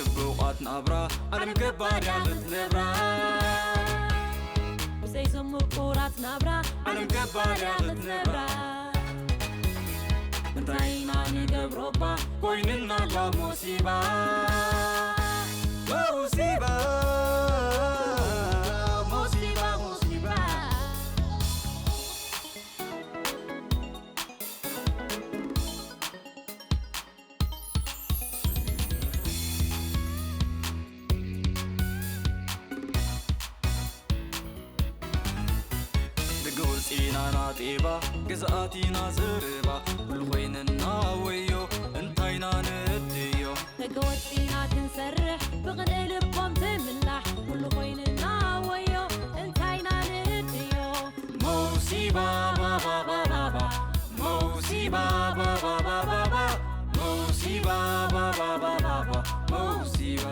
ጽቡቓት ናብራ ዓለም ገባር እያ ክትነብራ። ብዘይ ዘምቁራት ናብራ ዓለም ገባር እያ ክትነብራ። እንታይ ኢና ንገብሮ እባ ኮይንና ኣላ ሞሲባ። ሞሲባ፣ ሞሲባ፣ ሞሲባ። ደገ ወፂና ናጤባ ግዝኣቲና ዘረባ ኩሉ ኮይንና ወዮ እንታይና ንእድዮ። ደገ ወፂና ክንሰርሕ ብቕንኢ ልቦም ትምላሕ ኩሉ ኮይንና ወዮ እንታይና ንእድዮ። ሞሲባ ባባባባባ ሞሲባ ባባባባባ ሞሲባ ባባባባባ ሞሲባ።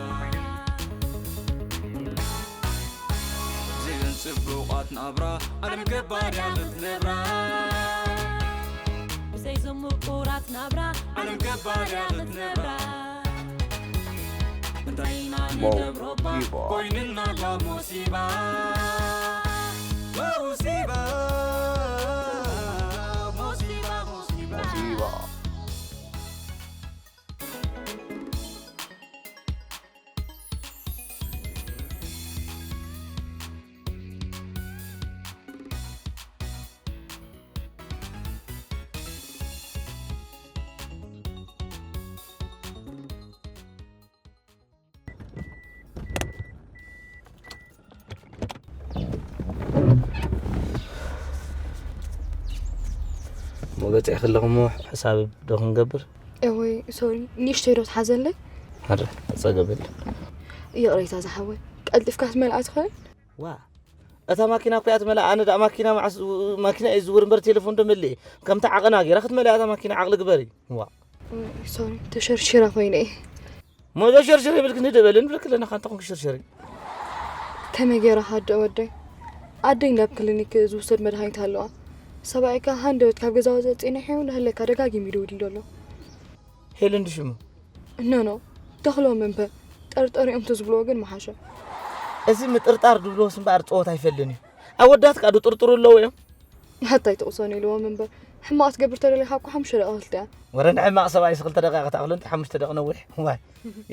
ብዘይን ጽቡቓት ናብራ ዓለም ገባር እያ ክትነብራ። ብዘይ ዘምቁራት ናብራ ዓለም ገባር እያ ክትነብራ። እንታይ ኢና ንገብሮ እባ ኮይንና ኣላ ሞሲባ። ሞሲባ፣ ሞሲባ፣ ሞሲባ። ሞሲባ። ሞገፀ ከለኹሞ ሕሳብ ዶ ክንገብር? እወይ፣ ሶሪ፣ ንእሽተይ ዶ ትሓዘለይ? ኣረ፣ ጸገም የለን። ይቕሬታ ዝሓወይ፣ ቀልጢፍካ ክትመልኣ ትኽእል? ዋ፣ እታ ማኪና እኮ እያ ትመልኣ። ኣነ ደኣ ማኪና መዓስ፣ ማኪና እየ ዝዝውር እምበር ቴሌፎን ዶ መሊኤ? ከምታ ዓቐና ገይራ ክትመልኣ እታ ማኪና፣ ዓቕሊ ግበሪ። ዋ። እወይ፣ ሶሪ፣ ተሸርሺራ ኮይነ እየ። ሞዞ ሽርሽር ይብልክ ንድበል እንብልክ ኣለና፣ ካንታ ኮንክ ሽርሽር። ከመይ ገይራ ሃደ ወደይ? ኣደይ ናብ ክሊኒክ ዝውሰድ መድሃኒት ኣለዋ። ሰብኣይካ ሃንደበት ካብ ገዛ ወፀ ፂንሕ እዩ፣ ንህለካ ደጋጊሙ ይደውል ኣሎ። ሄለን ድሽሙ? ኖ፣ ኖ፣ ተኽሎም እምበር። ጠርጠሪኦም ተዝብልዎ ግን መሓሸ። እዚ ምጥርጣር ድብልዎስ እምበኣር ፀወታ ኣይፈልን እዩ። ኣወዳት ከዓ ድጥርጥሩ ኣለዉ እዮም። ሓታይ ትቕሰኑ ኢልዎም እምበር፣ ሕማቕ ትገብር ተደሊኻ እኮ ሓሙሽተ ደቂቕ ክልተ እያ። ወረ ንሕማቕ ሰብኣይስ ክልተ ደቂቕ ክትኣኽሎ እንተ ሓሙሽተ ደቂቕ ነዊሕ። ዋይ፣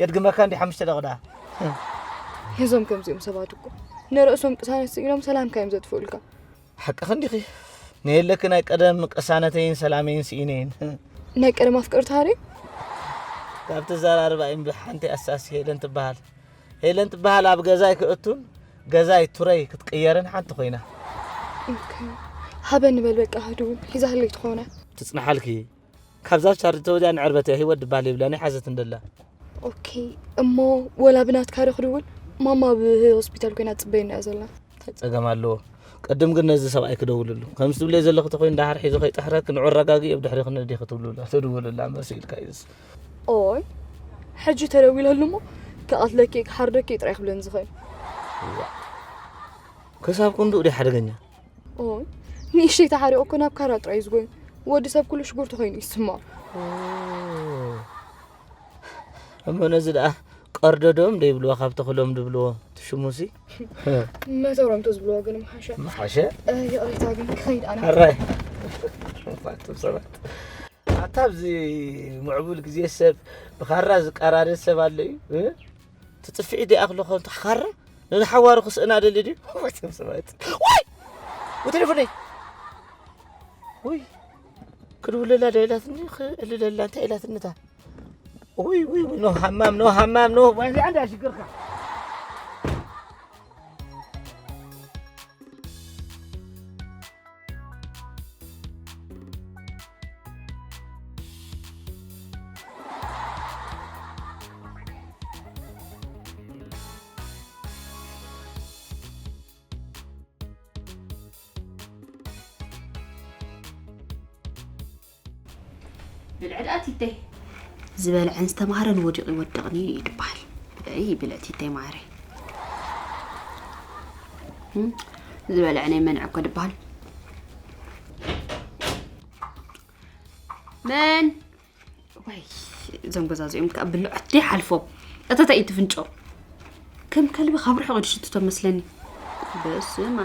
የድግመካ እንዲ ሓሙሽተ ደቂቕ ደኣ። እዞም ከምዚኦም ሰባት እኮ ንርእሶም ቅሳነት ስኢኖም ሰላምካ እዮም ዘጥፍኡልካ። ሓቅኺ እንዲኺ። ንየለኪ ናይ ቀደም ቅሳነተይን ሰላመይን ስኢነየን። ናይ ቀደም ኣፍቀርትኻ ድዩ? ካብቲ ዘራርባ እምቢ ሓንቲ ኣሳስ ሄለን ትበሃል። ሄለን ትበሃል ኣብ ገዛይ ክእቱን ገዛይ ቱረይ ክትቅየርን ሓንቲ ኮይና። ኦኬ። ሃበኒ በል በቃ፣ ህድው ሒዛለይ ትኾነ። ትጽንሓልኪ። ካብዛ ቻርጅ ተወዲኣ ንዕርበት እያ፣ ህይወት ድበሃል የብላን፣ ሓዘት እንደላ። ኦኬ። እሞ ወላ ብናትካ ዶ ክድውል? ማማ ኣብ ሆስፒታል ኮይና ትጽበየና እያ ዘላ። እንታይ ጸገም ኣለዎ? ቅድም ግን ነዚ ሰብኣይ ክደውልሉ። ከምዚ ትብለዮ ዘለኺ ተኾይኑ ደሓር ሒዙ ከይጥሕረኪ ንዑ ኣረጋግኢ፣ ኣብ ድሕሪ ክንዲ ክትብልሉ፣ ትድውልላ እምበር ስኢልካ እዩስ። ኦይ፣ ሕጂ ተደዊለሉ እሞ ክቐትለኪ፣ ክሓርደኪ ጥራይ ክብለኒ ዝኽእል። እዋ። ክሳብ ክንድኡ ድዩ ሓደገኛ? ኦይ፣ ንእሽተይ ተሓሪቑ እኮ ናብ ካራ ጥራይ እዩ ዝጎዩ። ወዲ ሰብ ኩሉ ሽጉርቲ ኮይኑ ይስምዖ። ኦ። እሞ ነዚ ደኣ ቀርደዶም ዶ ይብልዎ፣ ካብ ተኽሎም ድብልዎ፣ እቲ ሽሙሲ? መተሮም ተዝብልዎ ግን ምሓሸ። ምሓሸ? እ፣ ይቕሬታ ግን ክኸይድ ኣነ። ሕራይ። ኣቱም ሰባት። ኣታ ኣብዚ ምዕቡል ግዜ ሰብ ብኻራ ዝቀራረድ ሰብ ኣሎ እዩ፣ እ? እቲ ጽፍዒት ደኣ ክሎ ከምቲ ካራ ነዚ ሓዋሩ ክስእና ደሊ ድዩ? ኣቱም ሰባት። ዋይ! ብቴሌፎነይ! ውይ! ክድውለላ ዶ ኢላትኒ፣ ክእልለላ እንታይ ኢላትኒ እታ? ውይ፣ ውይ፣ ውይ፣ ኖ ሃማም፣ ኖ ሃማም፣ ኖ። ዋይ፣ እዚኣ እንዳ ሽግርካ። ብልዕዳ ቲተይ። ዝበልዐን ዝተማህረን ወዲቑ ይወድቕን እዩ ድበሃል። ብልዒ ብልዒ ቲተይ ማዕረይ። እም፣ ዝበልዐን ኣይመንዐ እኮ ድበሃል። መን? ወይ፣ እዞም ገዛ እዚኦም ከዓ ብልዖት ደይሓልፎም። እተተ ኢትፍንጮ። ከም ከልቢ ካብ ርሑቕ ድሽትቶ መስለኒ። በስማ።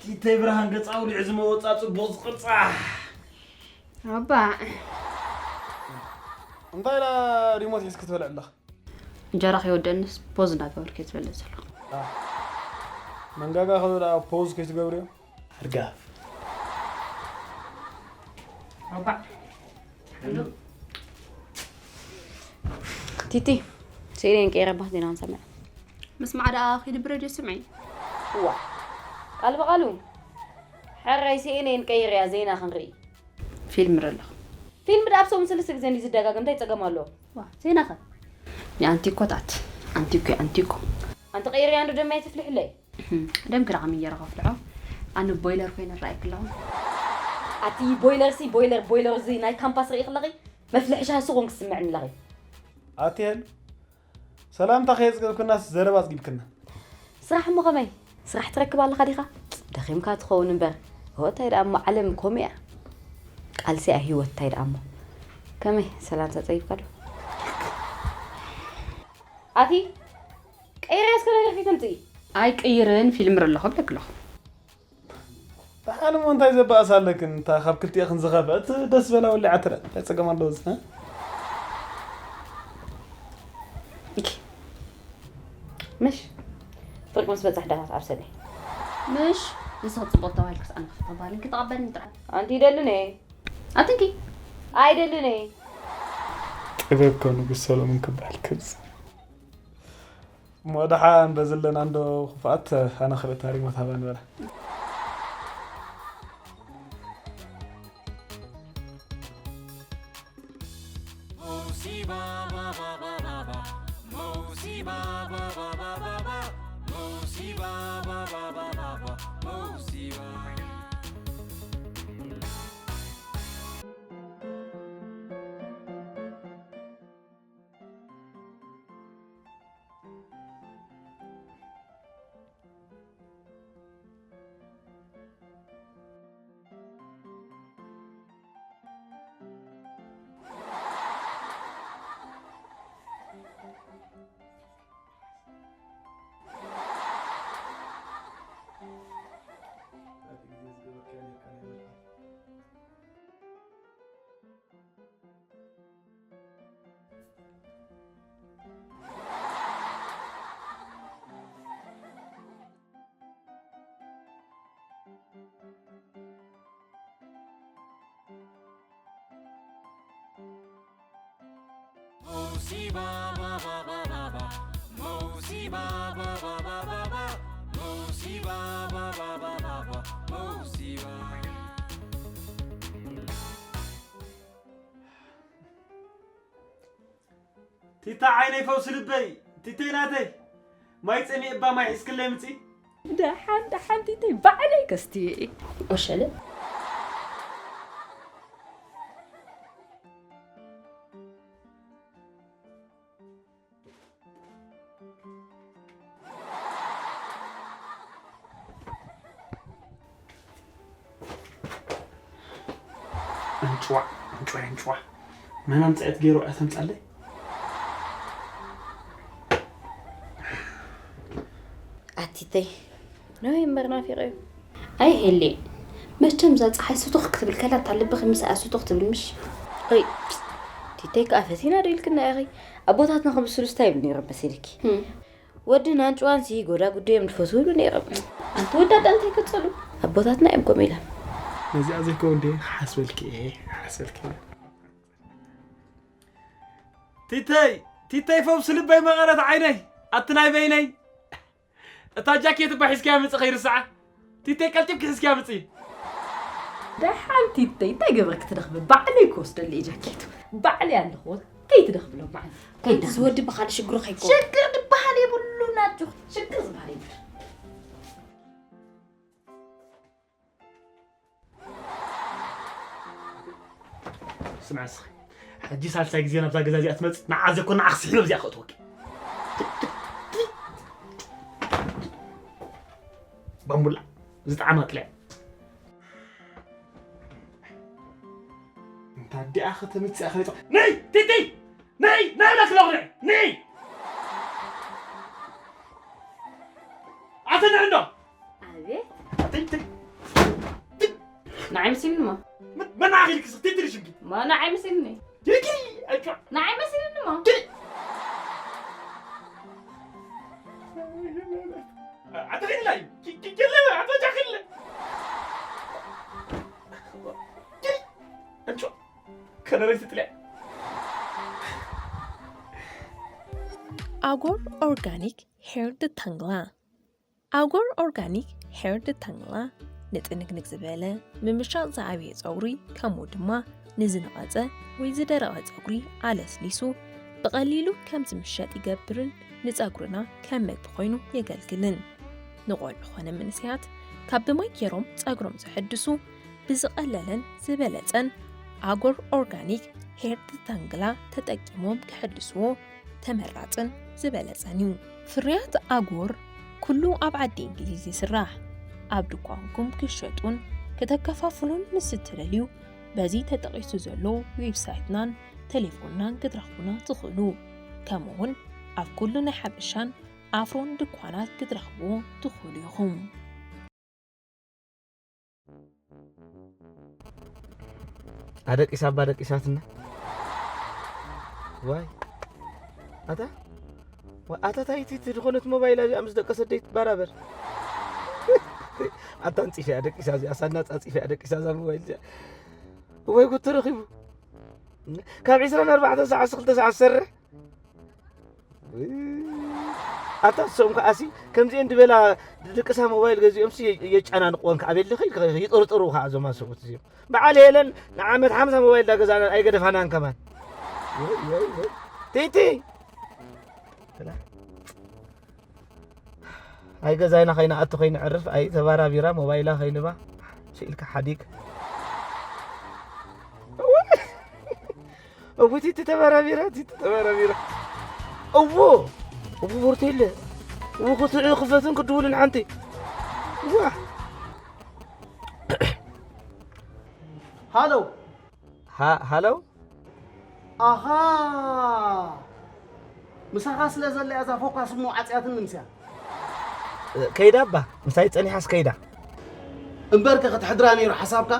ቲተይ ብርሃን ገጻ ውሊዑ ዝመወጻ ጽቡቕ ዝቕርጻ። ኣባ። እንታይ ኢላ ሪሞት ሒዝኪ ትበልዕ ኣለኻ? እንጀራ ከይወደንስ ፖዝ እንዳገበርኩ እየ ዝበልዕ ዘለኹ። መንጋጋ ከሎ ደኣ ፖዝ ከይትገብርዮ? ኣርጋፍ። ኣባ። ቲቲ፣ ስእለይን ቀይረ እባ ዜና ክንሰምዕ። ምስማዕ ደኣ ኺዲ ብረድዮ ስምዒ። እዋ፣ ቃል ብቓሉ። ሕራይ ስእለይን ቀይረያ ዜና ክንርኢ። ፊልም ንርኢ ኣለኹ። ፊልም ደኣ ኣብ ሰሙን ሰለስተ ግዜ እንድዩ ዝደጋገም፣ እንታይ ጸገም ኣለዎ? ዋ፣ ዜና ኸ? ንኣንቲኮታት፣ ኣንቲኮ፣ ኣንቲኮ። ኣንቲ ቀይረያ እንዶ ደመይ ትፍልሕለይ? እህም፣ ደም ክረኻ ምየረ ከፍልሖ። ኣነ ቦይለር ኮይነ ራእይ ክለኹ። ኣቲ ቦይለር ሲ ቦይለር፣ ቦይለር እዚ ናይ ካምፓስ ርኢ ክለኺ መፍልሕሻ ስኹን ክስምዕኒ ኣለኺ። ኣቲ ሄሉ፣ ሰላምታ ከየጽገብክናስ ዘረባ ኣጽጊብክና። ስራሕ እሞ ከመይ? ስራሕ ትረክብ ኣለኻ ዲኻ? ደኺምካ ትኸውን እምበር። ሆ፣ እንታይ ደኣ እሞ ዓለም ከምኡ እያ። ቃልሲ እያ ህይወት፣ እንታይ ደኣ እሞ። ከመይ፣ ሰላምታ ጸጊብካ ዶ? ኣቲ ቀይረ እስከ ነገር ከይተምጽኢ። ኣይቅይርን፣ ፊልም ርለኹ ብለክለኹ። ደሓን እሞ እንታይ ዘባእስ ኣለክን? እታ ካብ ክልቲኤኽን ዝኸፍአት ደስ በላ ወሊዓ ትረአ። እንታይ ጸገም ኣለዎ እዚ? እ? እኪ። ምሽ? ፍርቂ ምስ በጻሕ ደፋት ኣብ ሰደይ። ምሽ? ንስኺ ጽቡቕ ተባሂልክስ ኣነ ክፍቶ ባህል እንኪ ተቐበልኒ ጥራሕ። ኣንቲ ይደልን እየ። ኣትንኪ። ኣይደልን እየ። ጥበብ ከም ንጉስ ሰሎሞን ክበሃል ክብዝ። እሞ ደሓን በዚ ኣለና እንዶ ክፉኣት፣ ኣነ ክልተ ሪሞት ሃባ ንበላ። ቲታ ዓይነይ ፈውሲ ልበይ፣ ቲተይ ናተይ፣ ማይ ጸሚእ እባ ማይ ሒዝክለይ ምጺ። ደሓን፣ ደሓን ቲተይ፣ ባዕለይ ከስትዮ እየ። ኦሸለ። ኣንጭዋ፣ ኣንጭዋ፣ ኣንጭዋ። መን ኣምጻኤት ገይሩ እያ ተምጻለይ? ኣቲተይ፣ ኖቬምበር ናፊቐ እዩ። ኣይ ሄሌ፣ መቸም እዛ ጸሓይ ስቱኽ ክትብል ከላ እታ ልብኺ ምስኣ ስቱኽ ትብል ምሽ? ኦይ፣ ቲተይ ከኣ ፈቲና ዶ ኢልክና ኢኺ? ኣቦታትና ክብስሉስ እንታይ ይብሉ ነይሮም መሲልኪ? ህም። ወድን ኣንጭዋንሲ ጎዳጉዲ እዮም ዝፈትዉ ይብሉ ነይሮም። ኣንቲ ወዳዳ እንታይ ቀጸሉ? ኣቦታትና እዮም ከምኡ ኢሎም። ነዚኣ ዘይከውን ድየ? ክሓስበልኪ እየ፣ ክሓስበልኪ እየ። ቲተይ፣ ቲተይ ፈውሲ ልበይ መቐረት ዓይነይ፣ ኣቲ ናይ በይነይ። እታ ጃኬት እባ ሒዝካያ ምጽእ ከይርስዓ። ቲተይ ቀልጢፍኪ ሒዝካያ ምጽኢ። ደሓን ቲተይ፣ እንታይ ገበርክ ትደኽሚ? ባዕለይ ክወስደሉ እየ ጃኬቱ። ባዕለይ ኣለኹዎ። ከይትደኽምሎም ባዕለይ። ከይትደኽሚ። እዚ ወዲ ብኻልእ ሽግሩ ከይኮን። ሽግር ዝበሃል የብሉን ኣጆኺ። ሽግር ዝበሃል የብሉን። ስምዒ እስኺ፣ ሕጂ ሳልሳይ ግዜ ናብዛ ገዛ እዚኣ ትመጽእ፣ ንዓ ዘይኮነ ንዓኺ ስሒበ እዚኣ ከእትወኪ። ባምቡላ። ዝጠዓማ ጥልያ። እንታ ኣዲኣ ከተምጽእ ኣኽሊጦ። ነይ፣ ቲቲ! ነይ፣ ናይ ኣምላኽ ለኹነ! ነይ! ኣተና እንዶ! ኣቤት! ኣተይ፣ ተይ! ንዓይ መሲልኒ እሞ። መ-፣ መን ኣኺልኪ ስኽ ቲቲ ሽምኪ? እሞ ንዓይ መሲልኒ። ቲቲ! ኣይኮ! ንዓይ መሲልኒ እሞ። ቲ-፣ ኣተ ኸይድላ እዩ። ኪ-፣ ኪ-፣ ኪለ፣ ኣተ ጃኺለ። ኪ-፣ ኣንጮ። ከደረይ ትጥልያ። ኣጎር ኦርጋኒክ ሄር ድታንግላ። ኣጎር ኦርጋኒክ ሄር ድታንግላ ንጥንግንግ ዝበለ፣ ምምሻቕ ዝኣብየ ጸጉሪ፣ ከምኡ ድማ ንዝነቐጸ ወይ ዝደረቐ ጸጉሪ ኣለስሊሱ ብቐሊሉ ከም ዝምሸጥ ይገብርን ንጸጉርና ከም መግቢ ኮይኑ የገልግልን። ንቖልዑ ኾነ መንእሰያት ካብ ብማይ ገይሮም ጸጉሮም ዘሐድሱ ብዝቐለለን ዝበለጸን ኣጎር ኦርጋኒክ ሄር ድታንግላ ተጠቂሞም ክሕድስዎ ተመራጽን ዝበለጸን እዩ። ፍርያት ኣጎር ኩሉ ኣብ ዓዲ እንግሊዝ ይስራሕ። ኣብ ድኳንኩም ክሸጡን ከተከፋፍሉን ምስ እትደልዩ፣ በዚ ተጠቒሱ ዘሎ ዌብሳይትናን ቴሌፎንናን ክትረኽቡና ትኽእሉ። ከምኡውን ኣብ ኩሉ ናይ ሓበሻን ኣፍሮን ድኳናት ክትረኽብዎ ትኽእሉ ኢኹም። ኣደቂሳ ኣባ ደቂሳትና። ዋይ። ኣታ? ዋ-፣ ኣታ ታይ እቲ፣ እቲ ዝኾነት ሞባይል እዚኣ ምስ ደቀሰት ደይ ትበራበር? ኣታ ኣንጺፈ እያ ደቂሳ እዚኣ፣ ሳና ጻጺፈ እያ ደቂሳ እዛ ሞባይል እዚኣ። ወይ ጉድ ተረኺቡ። ካብ ዕስራን ኣርባዕተን ሰዓት ክልተ ሰዓት ዝሰርሕ። ኣታ እሶም ከኣሲ ከምዚኤን ድበላ ድቅሳ ሞባይል ገዚኦምሲ የ-፣ የጨናንቅወን ከኣ ቤለ ኸይድ ይጥርጥሩ ከኣ እዞም ኣሰቡት እዚኦም። በዓል ሄለን ንዓመት ሓምሳ ሞባይል ዳገዛእናን ኣይገደፋናን ከማን። ወይ፣ ወይ፣ ወይ። ቲቲ! ኣይ ገዛይና ከይንኣቱ ከይንዕርፍ፣ ኣይ ተባራቢራ ሞባይላ ከይንባ ስኢልካ ሓዲግ። እውይ፣ ቲቲ ተባራቢራ፣ ቲቲ ተባራቢራ። እዎ፣ እዎ ቦርቴለ። እዎ ክትዕ ክፈትን ክድውልን ሓንቲ። ዋ። ሃሎ። ሃ-፣ ሃሎ? ኣሃ። ምሳኻ ስለ ዘላ እያ እዛ ፎካስ እሞ ዓጽያትኒ ምስያ። ከይዳ እባ፣ ምሳይ ጸኒሓስ ከይዳ። እምበርከ ክትሕድራ ነይሩ ሓሳብካ?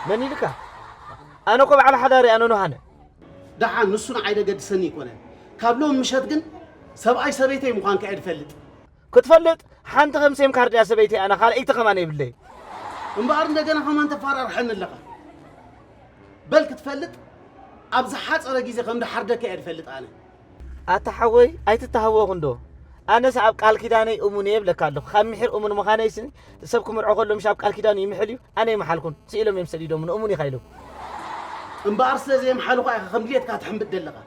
መን ኢልካ? ኣነ እኮ በዓል ሓዳር እየ፣ ኣነ ኖሃነ። ደሓን፣ ንሱ ንዓይ ደገድሰኒ ኣይኮነን። ካብ ሎም ምሸት ግን ሰብኣይ ሰበይተይ ምዃንካ እየ ዝፈልጥ። ክትፈልጥ፣ ሓንቲ ከም ሴም ካርድ እያ ሰበይተይ፣ ኣነ ካልኣይቲ ከማን የብለይ። እምበኣር እንደገና ከማን ተፋራርሐኒ ኣለኻ። በል ክትፈልጥ፣ ኣብ ዝሓጸረ ግዜ ከም ዝሓርደካ እየ ዝፈልጥ ኣነ። ኣታ ሓወይ፣ ኣይትተሃወኽ እንዶ። ኣነስ ኣብ ቃል ኪዳነይ እሙን እየ እብለካ ኣለኹ። ካብ ምሒር እሙን ምዃነይስ፣ ሰብ ክምርዖ ከሎ ምሽ ኣብ ቃል ኪዳኑ ይምሕል እዩ። ኣነ ይመሓልኩን፣ ስኢሎም እዮም ሰዲዶምኒ፣ እሙን ኢኻ ኢሎም። እምበኣር ስለ ዘየምሓሉኻ ኢኻ ከም ድሌትካ ትሕምብጥ ዘለኻ።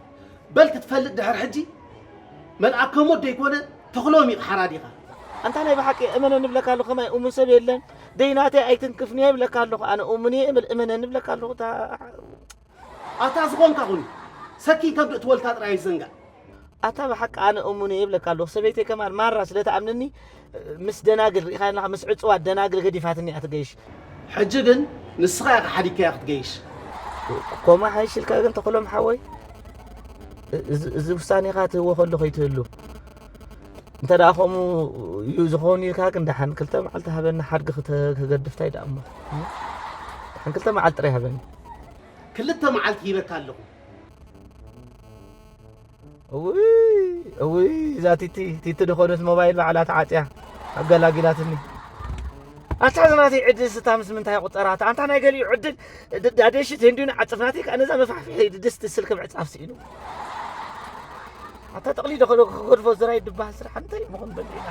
በል ክትፈልጥ ድሕር ሕጂ፣ መልኣከ ሞት ደይኮነ፣ ተኽሎሚቕ ሓራዲኻ። ኣንታ ናይ ብሓቂ እመነኒ እብለካ ኣለኹ፣ ከማይ እሙን ሰብ የለን። ደይናተይ ኣይትንክፍንዮ ይብለካ ኣለኹ፣ ኣነ እሙን እየ፣ እመል-፣ እመነኒ እብለካ ኣለኹ። እታ ኣታ ዝኾንካ ኩን፣ ሰኪን ከም ድእትወልካ ጥራይ ኣይዘንጋዕ። ኣታ ብሓቂ ኣነ እሙን እየ ይብለካ ኣለኹ። ሰበይተይ ከማን ማራ ስለ ትኣምነኒ፣ ምስ ደናግል ርኢኻ ኣለኻ፣ ምስ ዕጹዋት ደናግል ገዲፋትኒ እያ ትገይሽ። ሕጂ ግን ንስኻ ኢኻ ሓዲግካያ ክትገይሽ። ኮማ ሓይሽ ኢልካ ግን ተኽሎም ሓወይ፣ እዚ፣ እዚ ውሳኔኻ ትህቦ ከሎ ከይትህሉ። እንተ ደኣ ከምኡ እዩ ዝኾን ኢልካ ግን ደሓን ክልተ መዓልቲ ሃበኒ ሓድጊ ክተ-፣ ክገድፍ ታይ ደኣ እሞ። ደሓን ክልተ መዓልቲ ጥራይ ሃበኒ። ክልተ መዓልቲ ሂበካ ኣለኹ። እውይ፣ እውይ፣ እዛ ቲቲ፣ ቲቲ ዝኾነት ሞባይል ባዕላ ተዓጽያ ኣገላጊላትኒ። ኣታ ዝናተይ ዕድል ስታ ምስ ምንታይ ቁጸራታ? ኣንታ ናይ ገሊኡ ዕድል ድ-፣ ዳዴሽት እንዲሁ ንዓጽፍ ናተይ ከኣ ነዛ መፋሕፍሒ ድስቲ ስልኪ ምዕጻፍ ስኢኑ። ኣታ ጠቕሊለ ከሎ ክገድፎ ዝራይ ድበሃል ስራሕ እንታይ ምኾን በሊዕና።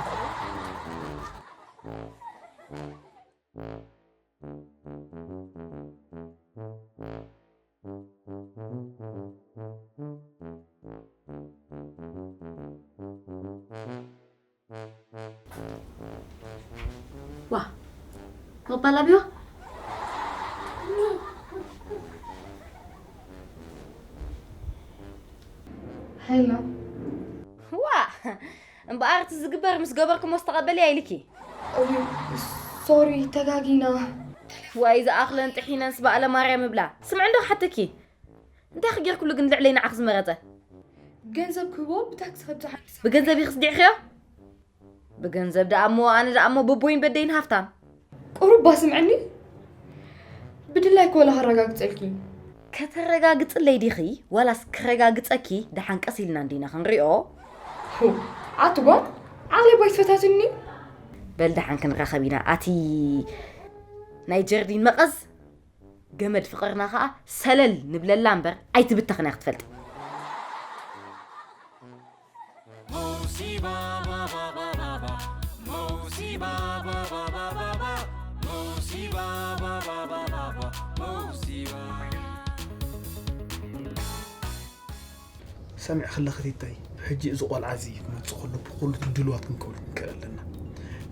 ዋ፣ መባላቢዋ? ሄሎ። ዋ፣ እምበኣር እቲ ዝግበር ምስ ገበርክሞ ዝተቐበልያ ኢልኪ። እውይ፣ እሱ ሶሪ፣ ተጋጊና። ዋይ ዝኣኽለን ጥሒነን ስባእለ ማርያም እብላ። ስምዕ እንዶ ክሓተኪ፣ እንታይ ክጌርኩሉ ግን ልዕለይ ንዓኽ ዝመረጸ? ገንዘብ ክህቦ ብታክሲ ከብጽሓኒ። ብገንዘብ ይኽስዲዕኽዮ? ብገንዘብ ደኣ እሞ ኣነ ደኣ እሞ ብቦይን በደይን ሃፍታም። ቁሩብ ባስምዐኒ። ብድላይ ኮላ ከረጋግጸልኪ። ከተረጋግጽለይ ዲኺ ዋላስ ክረጋግጸኪ? ደሓን ቀስ ኢልና እንዲና ክንሪኦ። ኣቲ ጓል፣ ዓቕሊ ባይትፈታትኒ። በል ደሓን ክንራኸብ ኢና። ኣቲ ናይ ጀርዲን መቐዝ፣ ገመድ ፍቕርና ኸኣ ሰለል ንብለላ እምበር ኣይትብተኽን እያ ክትፈልጢ። ሰሚዕ ከለኺ ቲታይ፣ ብሕጂ እዚ ቆልዓ እዚ ክመጽእ ከሎ ብኹሉ ድልዋት ክንከውን ክንክእል ኣለና።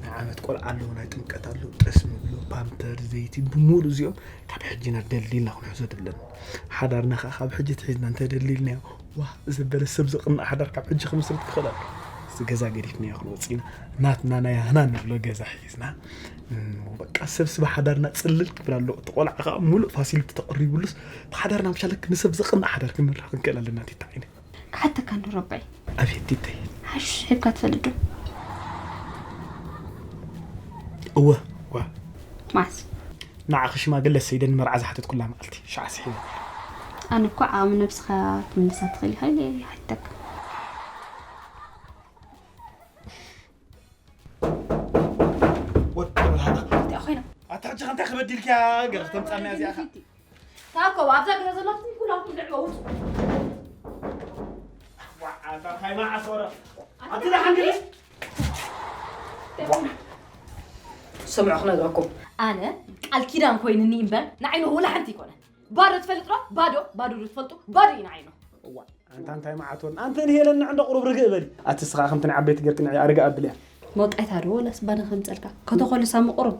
ናይ ዓመት ቆልዓ ኣሎ፣ ናይ ጥምቀት ኣሎ፣ ጠስሚ ኣሎ፣ ፓምፐር፣ ዘይቲ፣ ብምሉእ እዚኦም ካብ ሕጂ ኢና ደሊልና ክንሕዞ ኣለና። ሓዳርና ከዓ ካብ ሕጂ ትሒዝና እንተደሊልናዮ፣ ዋ ዘበለ ሰብ ዘቕንእ ሓዳር ካብ ሕጂ ክምስርት ይኽእል ኣሎ። እዚ ገዛ ገዲፍናዮ ክንወፅእ ኢና። ናትና ናይ ኣህና ንብሎ ገዛ ሒዝና በቃ ሰብ ስባ ሓዳርና ፅልል ክብል ኣሎ። እቲ ቆልዓ ከዓ ሙሉእ ፋሲሊቲ ተቐሪቡሉስ ብሓዳርና ምሻለክ ንሰብ ዘቕንእ ሓዳር ክንመርሕ ክንክእል ኣለና። ቲታ ዓይነ ክሓተካ እንዶ ረባይ ኣብየት ቲተይ ሓሽ ሒብካ ትፈልጥ ዶ? እወ ዋ ማስ ንዓኺ ሽማግለ ሰይደን መርዓ ዝሓተት ኩላ መዓልቲ ሻዓ ስሒበ ኣነ እኮ ዓቕሚ ነብስኻ ትምልሳ ትኽእል ኢኻ ኢለ ይሓተካ። ወዲ ብርሃና እንታይ ኮይና? ኣታ ሕጂ ከንታይ ክበዲልክያ ገረ ክተምፃና እዚኣኻ ታኮብ ኣብዛ ገዛ ዘላትኩም ኩላኩም ልዕበ ውፁ። ኣታ እንታይ መዓስ ወረ ኣቲ ደሓን ድዩ ስምዑ ክነግረኩም ኣነ ቃል ኪዳን ኮይንኒ እምበር ንዓይኑ ወላ ሓንቲ ይኮነ። ባዶ ትፈልጥ ዶ? ባዶ ባዶ ዶ ትፈልጡ? ባዶ እዩ ንዓይኑ። ኣንታ እንታይ መዓት ወን ኣንተ ንሄለና ዕንዶ ቁሩብ ርግእ በሊ ኣቲ ስኻ ከምቲ ንዓበይቲ ገርክ ንዒ ኣርግእ ኣብልያ መውጣይታ ዶ ወላስ ባዶ ከምፀልካ? ከተኾልሳ ምቁሩብ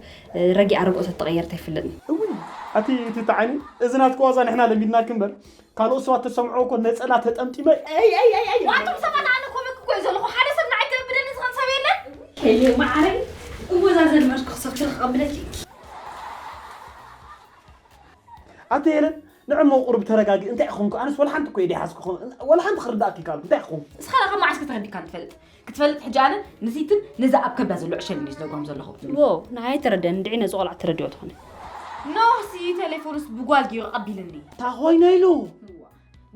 ረጊ ኣርግኦ ተተቐየርታ ይፍለጥኒ። እውይ ኣቲ እቲ ተዓኒ እዚ ናትክ ዋዛ ንሕና ለሚድናክ እምበር ካልኦት ሰባት ተሰምዖ እኮ ነፀላ ተጠምጢመ ኣይ ኣይ ኣይ ኣይ ዋንቱም ሰባት ኣነ ኮመክ እኮ እዩ ዘለኹ ሓደ ሰብ ንዓይ ተብደኒ ዝኸን ሰብ የለን። ከየ መዓረይ እወዛዘን መርክ ክሰብቲ ክቐብለኪ ኣቲ ሄለን ንዕሞ ቁሩብ ተረጋጊ እንታይ ይኾንኩ ኣነስ ወላ ሓንቲ እኮ እየ ሓዝኩ ወላ ሓንቲ ክርዳእክ ይካልኩ እንታይ ይኾንኩ እስኻ ካብ መዓስ ከተረዲካ ንፈልጥ ክትፈልጥ ሕጂ ኣነ ንሲትን ነዚ ኣብ ከብዳ ዘሎ ዕሸል እንዲ ዝነግሮም ዘለኹ ዎ ንዓይ ተረደን እንድዒ ነዚ ቆልዓ ተረዲኦ ትኾነ ኖህ ሲ ቴሌፎንስ ብጓል ገይሩ ቀቢልኒ እንታይ ኮይነ ኢሉ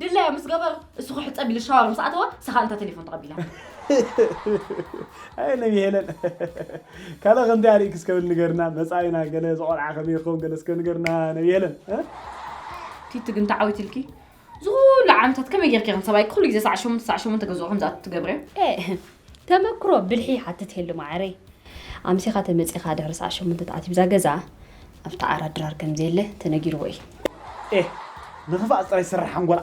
ድላዮ ምስ ገበሩ እሱ ክሕፀብ ኢሉ ሻወር ምስ ኣተወ ስኻ እንታ ቴሌፎን ተቐቢላ ኣይ ነቢ ሄለን ካልእ ከምዚ ኣርእክ እስከብል ንገርና መፃኢና ገለ ዝቆልዓ ከመይ ይኸውን ገለ እስከ ንገርና ነቢ ሄለን ቲቲ ግን ተዓዊትልኪ ዝኩሉ ዓመታት ከመይ ጌርኪ ከም ሰብኣይ ኩሉ ግዜ ሰዓ ሸሞንተ ሰዓ ሸሞንተ ገዝኦ ከም ዝኣቱ ትገብርዮ ተመክሮ ብልሒ ይሓትት የሉ ማዕረይ ኣምሲኻ ተመፂኻ ድሕሪ ሰዓ ሸሞንተ ተኣትዩ ብዛ ገዛ ኣብቲ ዓራት ድራር ከም ዘየለ ተነጊርዎ እዩ ኤ ንኽፋእ ጥራይ ስራሕ ሓንጎላ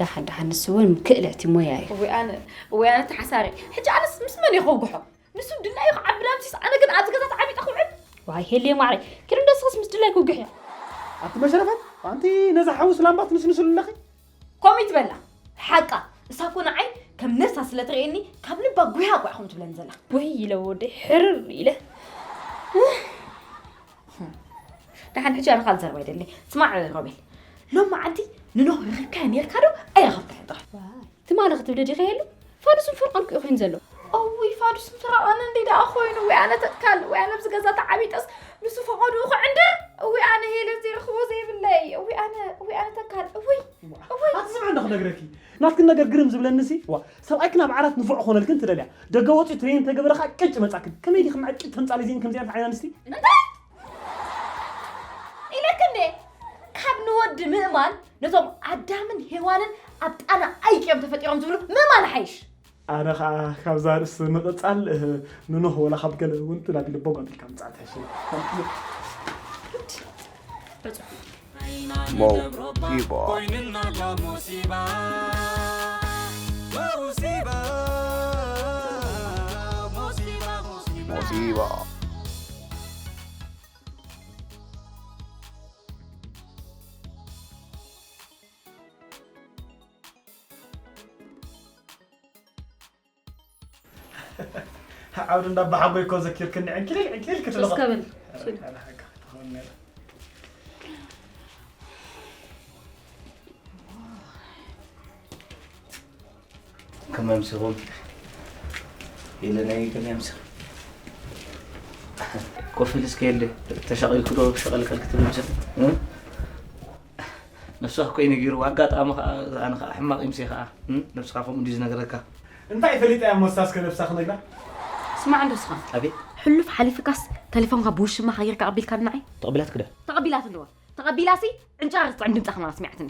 ዳሓን ዳሓን ንሱ እውን ክእለት እዩ ሞያ እዩ እወይ ኣነ እወይ ኣነ ተሓሳሪ ሕጂ ኣነስ ምስ መን እየ ከውግሖ ንሱ ድላዩ ክዓቢ ዳምሲስ ኣነ ግን ኣብዚ ገዛ ተዓቢጠ ክውዕል ዋይ ሄልየ ማዕረይ ኪዱ እንደስኽስ ምስ ድላይ ክውግሕ እያ ኣቲ መሸረፈት ኣንቲ ነዛ ሓውስ ላምባ ትንስንስሉ ኣለኺ ኮሚት በላ ሓቃ እሳ እኮ ንዓይ ከም ነሳ ስለ ትርእየኒ ካብ ልባ ጉያ እኳ ኢኹም ትብለኒ ዘላ ወይ ኢለ ወደይ ሕርር ኢለ ደሓን ሕጂ ኣነ ካልእ ዘረባ ይደሊ ስማዕ ሮቤል ሎም መዓልቲ ንኖህ ረኺብካዮ ነርካ ዶ ኣይረኸብካዮ ጥራሕ ትማሊ ክትብሊ ዲኺ የሉ ፋዱስን ፈርዖን ክኡ ኮይኑ ዘሎ እውይ ፋዱስን ፈርዖን እንዲ ደኣ ኮይኑ ወይ ኣነ ተትካል ወይ ኣነ ኣብዚ ገዛ ተዓቢጠስ ንሱ ፈቐድኡ ክዕንድር እውይ ኣነ ሄለን ዘይረኽቦ ዘይብለይ እውይ ኣነ እውይ ኣነ ተካል እውይ እውይ ኣትስምዕ እንዶ ክነግረኪ ናትክን ነገር ግርም ዝብለኒ ሲ ዋ ሰብኣይክን ኣብ ዓራት ንፉዕ ኮነልክን ትደልያ ደገ ወፂኡ ትሬን ተገበረ ከዓ ቅጭ መፃክን ከመይ ዲኽን ዕቂ ተምፃሊ ዜን ከምዚኣን ዓይና ንስቲ እንታይ ኢለክ እንዴ ካብ ንወዲ ምእማን ነቶም ኣዳምን ሄዋንን ኣብ ጣና ኣይቅዮም ተፈጢሮም ዝብሉ ምእማን ሓይሽ ኣነ ከዓ ካብዛ ርእሲ ምቕፃል ንኖህ ወላ ካብ ገለ እውን ትላቢ ልቦም ኣቢልካ ምፃእ ትሕሽ ሞሲባ ሞሲባ ዓውዲ እንዳባሓጎይ እኮ ዘኪርክኒ ዕንክሊል ዕንክሊል ክትልኸ እስከብል ከመይ ኣምሲኹም? የለናይ ከመይ ኣምሲኹም? ኮፍ ኢል እስከ የለ፣ ተሻቒልኩ ዶ ሸቐልቀል ክትብል ምሰል? እ? ነብስኻ እኮ እዩ ነጊሩ፣ ኣጋጣሚ ኸዓ፣ ኣነ ኸዓ ሕማቕ ይምሴ ኸዓ። እ? ነብስኻ ከምኡ እንድዩ ዝነግረካ። እንታይ ፈሊጣ እያ እሞ እስከ ነብሳ ክነግራ? ስማዕ እንዶ እስኻ። ኣቤት። ሕሉፍ ሓሊፍካስ ተሌፎንካ ብውሽማ ሃይርካ ኣቢልካ ንዓይ? ተቐቢላት ክዳ? ተቐቢላት ኣለዋ። ተቐቢላሲ ዕንጨራር ዝጥዕም ድምጻ ከማን ኣስሚዓትኒ።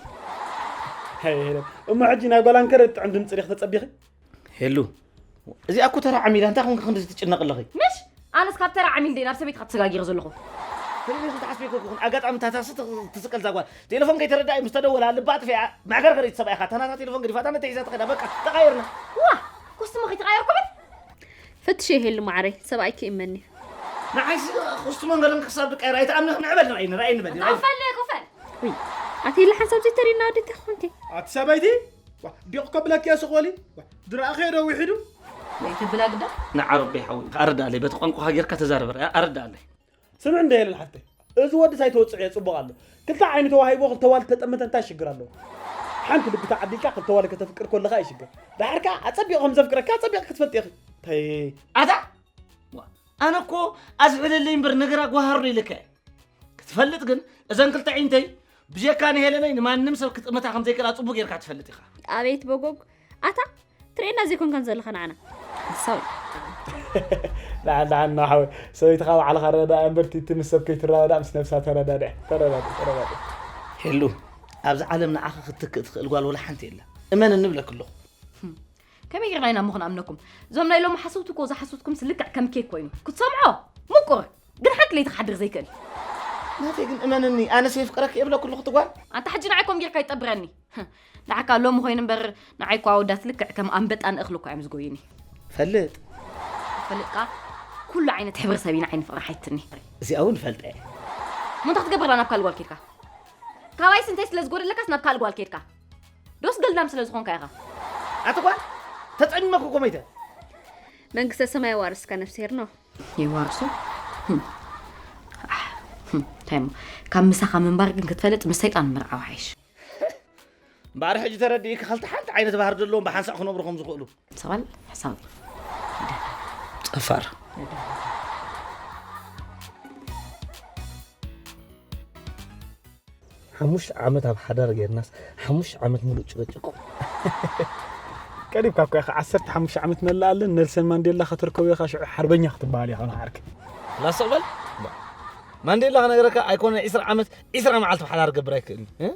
ሄይ፣ ሄሎ። እሞ ሕጂ ናይ ጓል ኣንከር እትጥዕም ድምጺ ዲኺ ተጸቢኺ? ሄሉ፣ እዚኣ እኮ ተራ ዓሚል እያ፣ እንታይ ኮንኪ ክንድዚ ትጭነቂ ኣለኺ? ምሽ? ኣነስ ካብ ተራ ዓሚል ድየ ናብ ሰበይትኻ ተሰጋጊረ ዘለኹ። ሄሉ፣ ክልተ ሓስበ እኮ ክኹን፣ ኣጋጣሚ እታ ታክሲ ትስቀል እዛ ጓል። ቴሌፎን ከይተረድኣ ምስ ተደወላ ልባ ኣጥፊኣ፣ ማዕገርገር እይቲ ሰብኣይኻ፣ እታ ናታ ቴሌፎን ገዲፋ፣ እታ ነታ ሒዛ ትኸዳ፣ በቃ፣ ተቓየርና። ዋ! ኮስትሞ ከይተቓየርኩ ብል? ፈትሽ የሄሉ ማዕረይ፣ ሰብኣይኪ እመኒ። ንዓይሲ ኮስትሞን ገለን ክሳብ ድቃየር ኣይትኣምኒ፣ ንዕበል፣ ንርኣይ፣ ንርኣይ፣ ንበል፣ ንርኣይ። ኮፈል፣ ኮፈል። ውይ፣ ኣቲ ኢለ ሓንሳብ ዘይተሪና ወዲ እንታይ ኮንኪ? ኣቲ ሰበይቲ፣ ዋ፣ ዲቕ ከብለኪ እየ ስቕ በሊ። ዋ፣ ድራእኺ ዶ ውሒዱ? ዘይትብላ ግዳ? ንዓ ረቢ ሓዊ፣ ኣረዳኣለይ፣ በቲ ቋንቋኻ ጌርካ ተዛረበ፣ ኣረዳኣለይ። ስምዒ እንደ የለን ሓፍተይ፣ እዚ ወዲ ሳይተወፅዕ እየ ፅቡቕ ኣሎ። ክልተ ዓይኒ ተዋሂቦ ክልተ ዋል ተጠመተ እንታይ ሽግር ኣለዎ? ሓንቲ ልቢ ተዓዲልካ ክልተ ዋል ከተፍቅር ከለኻ እዩ ሽግር። ደሓር ከዓ ኣፀቢቑ ከም ዘፍቅረካ ኣፀቢቑ ክትፈልጥ ኢኺ። ተይ። ኣታ! ዋ፣ ኣነ እኮ ኣዝሕለለይ እምበር ነገር ኣጓሃሩ ኢልካ እየ። ክትፈልጥ ግን እዘን ክልተ ዒንተይ ብጀካ ንሄለነይ ንማንም ሰብ ክጥምታ ከም ዘይክእላ ፅቡቅ ጌርካ ትፈልጥ ኢኻ። ኣቤት በጎግ፣ ኣታ ትርእየና ዘይኮንካን ዘለኻ ንዓና። ሓሳዊ። ደሓን ደሓን ነው ሓወይ፣ ሰበይትኻ ባዕልኻ ረዳእ እምበር ቲቲ ምስ ሰብ ከይትረዳዳእ ምስ ነብሳ ተረዳድእ። ተረዳድእ፣ ተረዳድእ። ሄሉ፣ ኣብዚ ዓለም ንዓኺ ክትትክእ ትኽእል ጓል ወላ ሓንቲ የላ። እመን እንብለክ ኣለኹ። ከመይ ጌርና ኢና እሞ ክንኣምነኩም? እዞም ናይ ሎሚ ሓሰውቲ እኮ ዝሓሰውትኩምስ ልክዕ ከም ኬክ ኮይኑ ክትሰምዖ ምቁር፣ ግን ሓንቲ ለይቲ ክሓድር ዘይክእል። ናተይ ግን እመንኒ፣ ኣነስ የፍቅረኪ እብለኪ ኣለኹ ትጓል። ኣንታ ሕጂ ንዓይ ኮም ጌርካ ይጠብረኒ። ንዓካ ሎሚ ኮይኑ እምበር ንዓይ እኮ ኣወዳት ልክዕ ከም ኣንበጣ ንእኽሊ እኮ እዮም ዝጎዩኒ። ፈልጥ። ፈልጥ ከኣ ኩሉ ዓይነት ሕብረተሰብ ኢና ዓይኒ ፍቕሪ ሓይትኒ። እዚኣ እውን ፈልጠ እየ። እሞ እንታይ ክትገብር ናብ ካልእ ጓል ኬድካ? ካባይስ እንታይ ስለ ዝጎደለካስ ናብ ካልእ ጓል ኬድካ? ዶስ ገልዳም ስለ ዝኾንካ ኢኻ? ኣቲ ጓል፣ ተጸሚመኩ እኮ መይተ። መንግስተ ሰማይ የዋርስካ ነፍስሄር ነው። ይዋርሶ? ህም። ኣሕ፣ ህም፣ እንታይ እሞ? ካብ ምሳኻ ምንባር ግን ክትፈልጥ ምስ ሰይጣን ምርዓው ሓይሽ። እምበኣር ሕጂ ተረዲእካ ክልተ ሓንቲ ዓይነት ባህሪ ዘለዎም ብሓንሳእ ክነብሩ ከም ዝኽእሉ። ሰባል ሕሳብ። ጸፋር። ሓሙሽተ ዓመት ኣብ ሓዳር ጌርናስ፣ ሓሙሽተ ዓመት ሙሉእ ጭቕጭቕ። ቀሪብካ እኮ ኢኻ፣ ዓሰርተ ሓሙሽተ ዓመት መላኣለን ኔልሰን ማንዴላ ከተርከቦ ኢኻ፣ ሽዑ ሓርበኛ ክትበሃል ኢኻ ንዓርኪ። ላስቕ በል። ባ-፣ ማንዴላ ክነግረካ ኣይኮነ ዒስራ ዓመት፣ ዒስራ መዓልቲ ብሓዳር ክገብር ኣይክእልን። እ?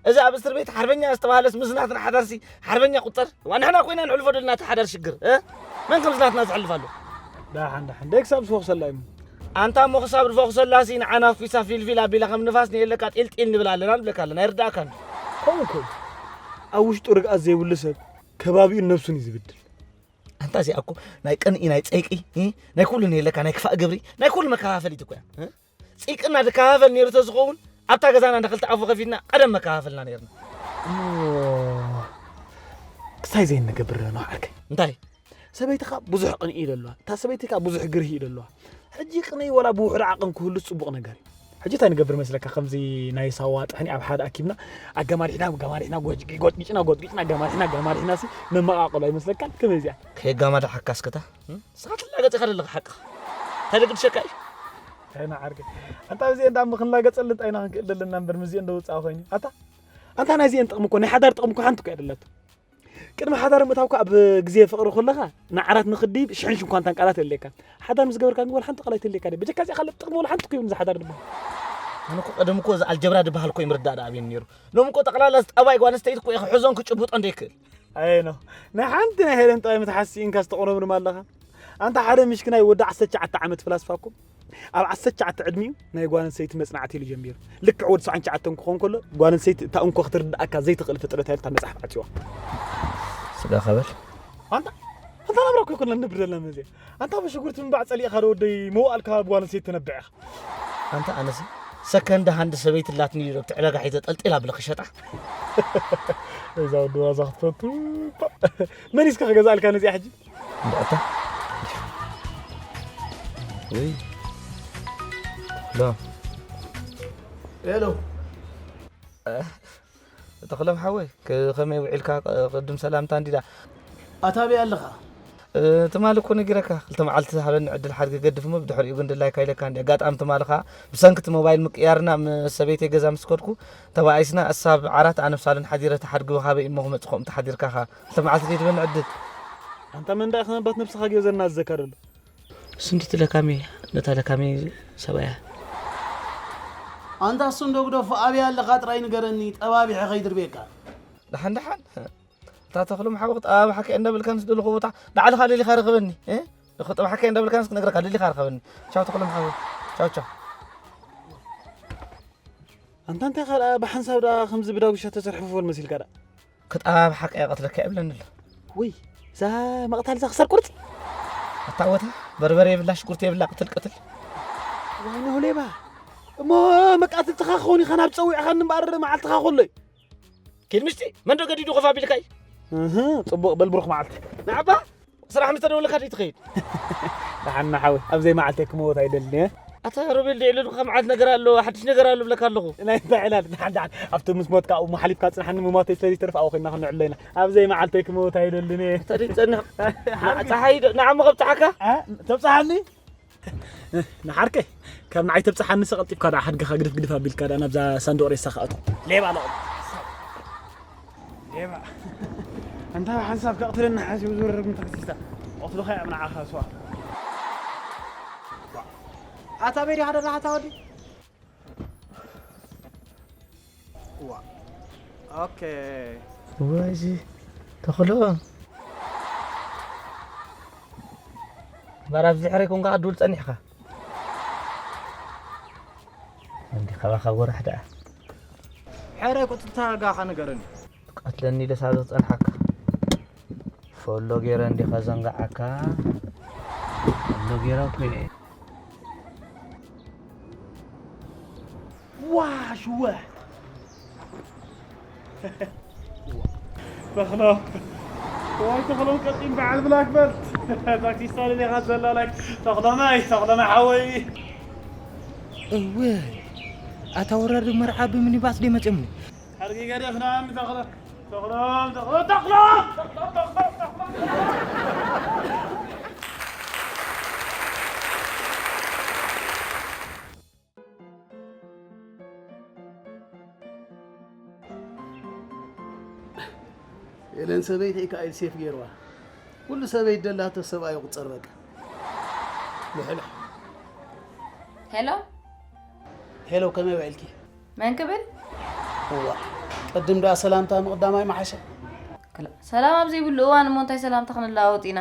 እዚ ኣብ እስር ቤት ሓርበኛ ዝተባህለስ ምስ ናትና ሓዳርሲ ሓርበኛ ቁጸር። ዋ፣ ንሕና ኮይና ንሕልፎ ደልና እቲ ሓዳር ሽግር፣ እ? መን ከምዚ ናትና ዝሕልፍ ኣሎ? ደሓን፣ ደሓን። ደይ ክሳብ ዝፈኹሰላ እዩ። ኣንታ እሞ ክሳብ ዝፈኹሰላሲ ንዓና ፊሳ ፊልፊል ኣቢላ ከም ንፋስ ንየለካ ጢልጢል ንብል ኣለና ንብለካ ኣለና። ይርዳእካ እንዶ። ከምኡ እኮ እዩ። ኣብ ውሽጡ ርግኣት ዘይብሉ ሰብ ከባቢኡን ነብሱን እዩ ዝብድል። ኣንታ እዚኣ እኮ ናይ ቅንኢ፣ ናይ ጸይቂ፣ እ? ናይ ኩሉ ንየለካ፣ ናይ ክፋእ ግብሪ፣ ናይ ኩሉ መከፋፈሊት እኮ እያ። እ? ጽይቅና ዝከፋፈል ነይሩ ተዝኸውን፣ ኣብታ ገዛና ንኽልተ ኣፉ ከፊትና ቀደም መከፋፈልና ነይርና። እሞ ክሳይ ዘይንገብር ኣለና ዓርከይ። እንታይ? ሰበይትኻ ብዙሕ ቅንኢ እዩ ዘለዋ፣ እታ ሰበይቲ ከኣ ብዙሕ ግርሂ እዩ ዘለዋ። ሕጂ ቅንኢ ወላ ብውሑድ ዓቕን ክህሉ ጽቡቕ ነገር እዩ። ሕጂ እንታይ ንገብር መስለካ? ከምዚ ናይ ሳዋ ጥሕኒ ኣብ ሓደ ኣኪብና፣ ኣጋማዲሕና፣ ኣጋማዲሕና፣ ጎጭቂ-፣ ጎጭጊጭና፣ ጎጭጊጭና፣ ኣጋማዲሕና፣ ኣጋማዲሕና ሲ ነመቓቕሎ ኣይመስለካን? ከመይ እዚኣ? ከየጋማድሓካ እስከታ፣ እ? ንስኻ ትላገጽ ኢኻ ዘለኻ ሓቅኻ። እንታይ ደግድሸካ እዩ? ኣይና ዓርከይ። ኣንታ ኣብዚኤን ደኣ እሞ ክንላገጸሉ እንታይ ኢና ክንክእል ዘለና እምበር፣ ምስዚኤን ዶ ውጻእ ኮይኑ? ኣታ፣ ኣንታ ናይዚኤን ጥቕሚ እኮ፣ ናይ ሓዳር ጥቕሚ እኮ ሓንቲ እኮ እያ ደላቶ። ቅድሚ ሓዳር ምእታውካ ኣብ ግዜ ፍቕሪ ከለኻ ንዓራት ንኽድይብ ሽሕን ሽንኳንታን ቃላት የድልየካ። ሓዳር ምስ ገበርካ ግን ወላ ሓንቲ ቃል ኣይተድልየካ ድያ? በጀካ እዚኣ ካልእ ጥቕሚ ወላ ሓንቲ እኮ የብሉን እዚ ሓዳር ድማ። ኣነ እኮ ቀደም እኮ እዚ ኣልጀብራ ዝበሃል እኮ ይምርዳእ ደኣ ኣብየኒ ነይሩ። ሎሚ እኮ ጠቕላላ እዚ ጠባይ ጓል ኣንስተይቲ እኮ እየ ክሕዞን ክጭብጦን ዘይክእል። ኣየኖ፣ ናይ ሓንቲ ናይ ሄለን ጠባይ ምትሓዝ ስኢንካ ዝተቖነምርም ኣለኻ። ኣንታ ሓደ ምሽክናይ ወዲ ዓሰርተ ትሽዓተ ዓመት ፍላስፋ እኮ ኣብ ዓሰርተ ትሽዓተ ዕድሚኡ ናይ ጓል ኣንስተይቲ መጽናዕቲ ኢሉ ጀሚሩ። ልክዕ ወዲ ሰብዓን ትሽዓተን ክኾን ከሎ ጓል ኣንስተይቲ እታ እንኮ ክትርድኣካ ዘይትኽእል ፍጥረት እያ ኢሉ እታ መጽሓፍ ዓጽዋ። ስጋ ከበል። ኣንታ፣ ኣንታ ናብራ እኮ ይኮነን ንብር ዘለና መዚያ። ኣንታ ብሽጉርቲ ምንባዕ ጸሊእካ ዶ ወደይ መዋእልካ ብጓል ኣንስተይቲ ትነብዕ ኢኻ። ኣንታ ኣነሲ ሰከንድ ሃንድ ሰበይቲ ኣላትኒ ኢሉ ኣብቲ ዕዳጋ ሒዘ ጠልጢል ኣብለ ክሸጣ። እዛ ወዲ ዋዛ ክትፈቱ። መን እስከ ክገዝኣልካ ነዚኣ ሕጂ? እንድዕታ። ወይ። ሎ ሄሎ ተኽሎም ሓወይ፣ ከመይ ውዒልካ? ቅድም ሰላምታ እንዲዳ ኣታበይ ኣለኻ? ትማሊ እኮ ነጊረካ፣ ክልተ መዓልቲ ሃበኒ ዕድል ሓድጊ ገድፍ እሞ ብድሕሪኡ ግን ድላይካ ኢለካ። እንዲ ኣጋጣሚ ትማሊ ከዓ ብሰንኪ እቲ ሞባይል ምቅያርና ምስ ሰበይተይ ገዛ ምስ ከድኩ ተባኢስና፣ እሳ ኣብ ዓራት ኣነ ኣብ ሳሎን ሓዲረ፣ እቲ ሓድጊ ብካበይ እሞ ክመፅእ ከምኡ ተሓዲርካ ከዓ ክልተ መዓልቲ ዘይትበኒ ዕድል። ኣንታ መን ደኣ ክነባት ነብስኻ ገይሩ ዘናዝዘካ ዘሎ? እሱ እንዲ እቲ ለካሚ፣ ነታ ለካሚ ሰብኣያ። ኣንታ እሱ እንዶ ግደፎ፣ ኣበይ ኣለኻ ጥራይ ንገረኒ፣ ጠባቢሐ ከይድርብየካ። ደሓን ደሓን። እታ ተኽሎም ሓወቕ ጠባብሓ ከ እንዳበልካ ንስደልኹ ቦታ ዳዕልኻ ደሊኻ ርኸበኒ። እ? እኹ ጠባሓ ከ እንዳበልካ ንስ ክነግረካ ደሊኻ ርኸበኒ። ቻው ተኽሎም ሓወቕ። ቻው ቻው። ኣንታ እንታይ ካልኣ ብሓንሳብ ደኣ ከምዚ ብዳጉሻ ተሰርሑ ፎል መሲልካ ደኣ? ክጠባብሓ ከ ቀትለካ የብለኒ ኣሎ። ወይ እዛ መቕታል እዛ ክሳድ ቁርፅ። ኣታወታ በርበረ የብላ ሽጉርቲ የብላ ቅትል ቅትል። ወይ ንሁ ሌባ እሞ መቃትልትኻ ክኸውን ኢኻ ናብ ፀዊዕኻኒ እምበኣር መዓልትኻ ከሎ እዩ። ኪድ ምሽቲ መን ዶ ገዲዱ ኮፍ ኣቢልካ እዩ? እህ፣ ፅቡቕ በል ብሩኽ መዓልቲ። ንዓባ ስራሕ ምስ ተደውለካ ደይ ትኸይድ? ደሓን ሓወይ ኣብ ዘይ መዓልተይ ክመወት ኣይደልን እየ። ኣታ ሮቤል ድዕልልኩ ከም ዓት ነገር ኣሎ፣ ሓድሽ ነገር ኣሎ ብለካ ኣለኹ። ናይ እንታይ ዕላል? ደሓን ደሓን ኣብቲ ምስ ሞትካ እሞ ሓሊፍካ ፅንሓኒ ምሞተይ ስለዚ ተርፍ ኣብኡ ኮይና ክንዕሎ ኢና። ኣብ ዘይ መዓልተይ ክመወት ኣይደልን እየ። ተዲ ጸንሕ። ጸሓይ ዶ ንዓሞ ከብጽሓካ? ተብፅሓኒ? ንሓርከይ ካብ ንዓይ ተብፅሓኒ ሰቐልጢፍካ ዳ ሓድግኻ ግድፍ ግድፍ ኣቢልካ ዳ ናብዛ ሳንዱቕ ሬሳ ከኣቱ ሌባ ለቕ ሌባ እንታ ሓንሳብ ከቕትለና ሓሲቡ ዝወረድ ምታክሲስታ ቀትልኻ እያ ምንዓኻ ስዋ ኣታ ቤሪ ሓደ ራሓታ ወዲ ዋ ኦኬ ወዚ ተኽሎ እምበር ኣብዚ ድሕረይ ኮንካ ክትድውል ጸኒሕካ። እንዲ ካባኻ ጎራሕ ደኣ። ሕራይ ቁጥታ ጋኻ ንገረኒ። ትቀትለኒ ኢለ ሳብ ዝጸንሓካ። ፎሎ ገይረ እንዲ ከዘንግዓካ። ፎሎ ገይረ እኮ እየ። ዋሽወ ተኽሎም ወይ ተኽሎም ቀጢን በዓል ብላክበርት ታክሲስታ ኢኻ ዘላ ላይክ ተኽሎማይ ተኽሎማይ ሓወይ እወ ኣታ ወራዲ መርዓ ብምኒባስ ዶ መፅዮምኒ ሓርጊ ገደፍና ተኽሎም ተኽሎም ተኽሎም ተኽሎም ኤለን ሰበይተይ ከኣ ኢድ ሴፍ ገይርዋ። ኩሉ ሰበይቲ ደላቶ ሰብኣይ ይቑጸር በቃ። ልሕልሕ። ሄሎ ሄሎ ከመይ ውዒልኪ? መን ክብል? እዋ ቅድም ደኣ ሰላምታ ምቕዳም ኣይመሓሸ? ክላ- ሰላም ኣብ ዘይብሉ እዋን እሞ እንታይ ሰላምታ ክንለዋወጥ ኢና?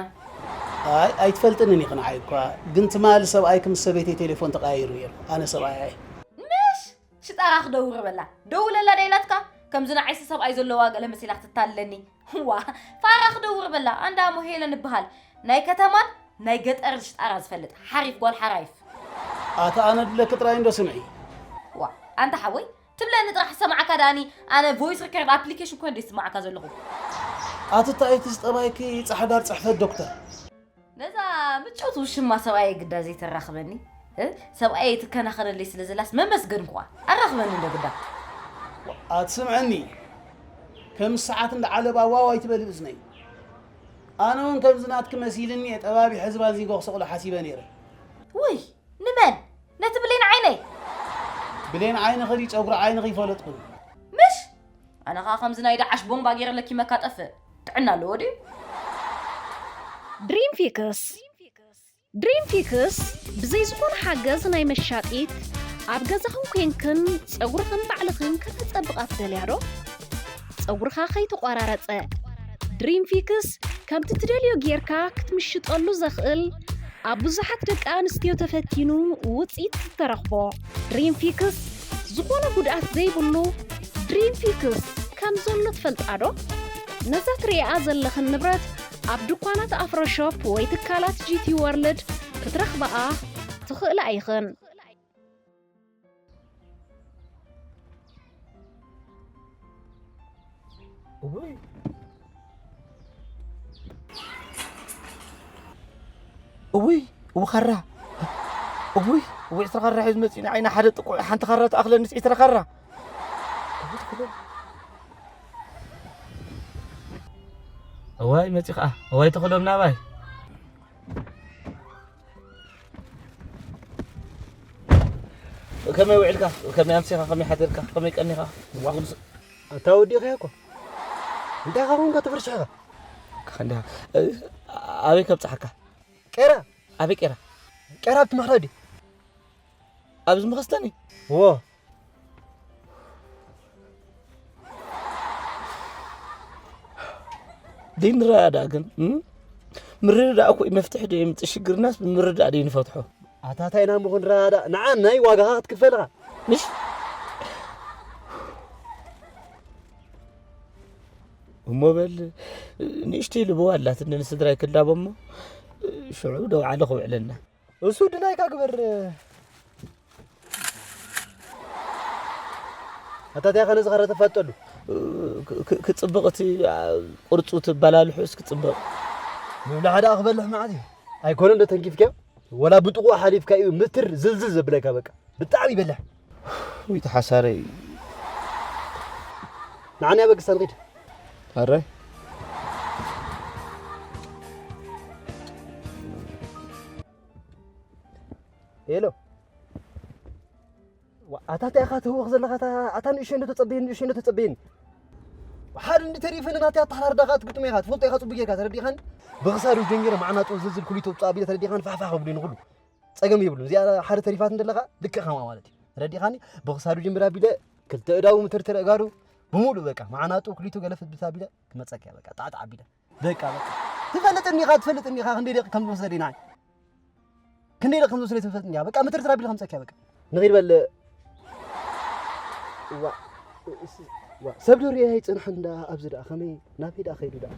ኣይ ኣይትፈልጥንን ኢኺ ንዓይ እኳ። ግን ትማሊ ሰብኣይኪ ምስ ሰበይተይ ቴሌፎን ተቐያይሩ ነይሩ። ኣነ ሰብኣያ እየ። ምሽ ሽጣራ ክደውር በላ ደውለላ ዳይላትካ ከምዚ ንዓይሲ ሰብኣይ ዘለዋ ገለ መሲላ ክትታለኒ ዋ ፋራ ክደውር በላ ኣንዳ ሞ ሄለን እበሃል ናይ ከተማን ናይ ገጠርን ሽጣራ ዝፈልጥ ሓሪፍ ጓል ሓራይፍ ኣታ ኣነ ድለኪ ጥራይ እንዶ ስምዒ ዋ ኣንታ ሓወይ ትብለኒ ጥራሕ ሰማዕካ ዳኒ ኣነ voice record application ኮን ደይ ስማዕካ ዘለኹ ኣቲ እንታይ እቲ ዝጠባይኪ ጻሕዳር ጽሕፈት ዶክተር ነዛ ምጭውቲ ውሽማ ሰብኣየ ግዳ ዘይተራኽበኒ እ? ሰብኣየ ትከናኸነለይ ስለ ዘላስ መመስገንኩዋ ኣራኽበኒ እንዶ ግዳ ኣትስምዐኒ ከም ሰዓት እንዳ ዓለባ ዋው ኣይትበሊ እዝነይ ኣነ እውን ከምዚ ናትኪ መሲልኒ እየ ጠባቢ ሕዝባን ዚጎ ክሰቕሎ ሓሲበ ነይረ ውይ ንመን ነቲ ብሌን ዓይነይ ብሌን ዓይንኺ ድዩ ጨጉሪ ዓይንኺ ይፈለጥኩን ምሽ ኣነ ኸዓ ከምዚ ናይ ደዓሽ ቦምባ ገይረ ለኪመካ ጠፍእ ጥዕና ኣለዎ ድዩ ድሪም ፊክስ ድሪም ፊክስ ብዘይ ዝኾነ ሓገዝ ናይ መሻጢት ኣብ ገዛኽን ኮንክን ጸጉርኽን ባዕልኽን ከተጸብቓ ትደልያ ዶ? ጸጉርኻ ከይተቖራረጸ ድሪም ፊክስ ከምቲ ትደልዮ ጌርካ ክትምሽጠሉ ዘኽእል ኣብ ብዙሓት ደቂ ኣንስትዮ ተፈቲኑ ውጽኢት ዝተረኽቦ ድሪም ፊክስ ዝኾነ ጉድኣት ዘይብሉ ድሪም ፊክስ ከም ዘሎ ትፈልጣ ዶ? ነዛ ትርእይኣ ዘለኽን ንብረት ኣብ ድኳናት ኣፍሮ ሾፕ ወይ ትካላት ጂቲ ወርልድ ክትረኽብኣ ትኽእላ ኢኽን። እውይ እውይ እውኻራ እውይ ወይ ዕስራ ካራ ሒዙ መጺኡ ንዓይ ንሓደ ጥቁዕ ሓንቲ ካራ ትኣኽለንስ ዕስራ ካራ። እዋይ መጺ ኸዓ፣ እዋይ ተኽሎም ናባይ። ከመይ ውዒልካ? ከመይ ኣምሲኻ? ከመይ ሓደርካ? ከመይ ቀኒኻ? ኣታ ወዲእኻዮ እኮ። እንታይ ኢኻ ኮንካ ተፈርሽሕኻ? እንዲኻ። ኣበይ ከብጽሓካ? ቄራ። ኣበይ ቄራ? ቄራ ኣብቲ ማሕረዲ። ኣብዚ መኸስተኒ? እዎ። ደይንረዳዳእ ግን፣ እም? ምርድዳእ እኮ እዩ መፍትሒ ዶ የምጽእ ሽግርናስ ብምርድዳእ ዶ ይንፈትሖ? ኣታ ታይ ኢና እሞ ክንረዳዳእ? ንዓ ናይ ዋጋኻ ክትክፈል ኢኻ። ምሽ? እሞ በል፣ ንእሽተይ ልበዋ ኣላትኒ ንስድራይ ክላቦ እሞ፣ ሽዑ ደው ዓለ ክውዕለና። እሱ ድላይካ ግበር። ኣታ እንታይ ከ ነዚ ኸረ ተፋጠሉ? ክ-፣ ክ-፣ ክጽብቕ እቲ፣ ኣ፣ ቅርጹ ትበላልሑ እስኪ ጽብቕ። ምብላዕ ደኣ ክበልሕ መዓት እዩ። ኣይኮነን ዶ ተንኪፍካዮ? ወላ ብጥቑ ሓሊፍካ እዩ ምትር ዝልዝል ዘብለካ በቃ። ብጣዕሚ ይበልሕ። ውይ፣ ተሓሳረይ። ንዓኒ ኣበግሳ ንኺድ። ኣረ። ሄሎ። ዋ፣ ኣታ እንታይ ኢኻ ትህውኽ ዘለኻ? ኣታ፣ ኣታ ንእሽተይ እንዶ ተጸበየኒ፣ ንእሽተይ እንዶ ተጸበየኒ። ሓደ እንዲ ተሪፈኒ ናተይ ኣተሓራርዳ ኸኣ ትግጥሞ ኢኻ። ትፈልጦ ኢኻ ጽቡቅ ጌርካ፣ ተረዲኻኒ? ብኽሳዱ ጀሚረ ማዕናጡ ዝልዝል ኩሊቱ ኣብጻ ኣቢለ ተረዲኻኒ? ፋሕፋሕ ከብሉ ንኹሉ። ጸገም የብሉን። እዚኣ ሓደ ተሪፋት እንደለኻ ልክዕ ከማ ማለት እዩ። ተረዲኻኒ? ብኽሳዱ ጀሚረ ኣቢለ ክልተ እዳው ምትርትር እጋሩ ብምሉእ በቃ ማዕናጡ ኩሊቱ ገለ ፍብት ኣቢለ ክመጸካ በቃ ጣዕጣዕ ኣቢለ። በቃ፣ በቃ። ትፈልጥኒ ኢኻ፣ ትፈልጥኒ ኢኻ፣ ክንደይ ደቂቕ ከም ዝወሰደ ንዓይ። ክንደይ ደቂቕ ከም ዝወሰደ ትፈልጥኒ ኢኻ። በቃ፣ ምትርትር ኣቢለ ከምጸካ፣ በቃ። ንኺድ በል። ዋ፣ እስ-፣ ዋ፣ ሰብ ዶ ሪኣ ኣይጽንሕን ደኣ፣ ኣብዚ ደኣ ከመይ፣ ናበይ ደኣ ከይዱ ደኣ?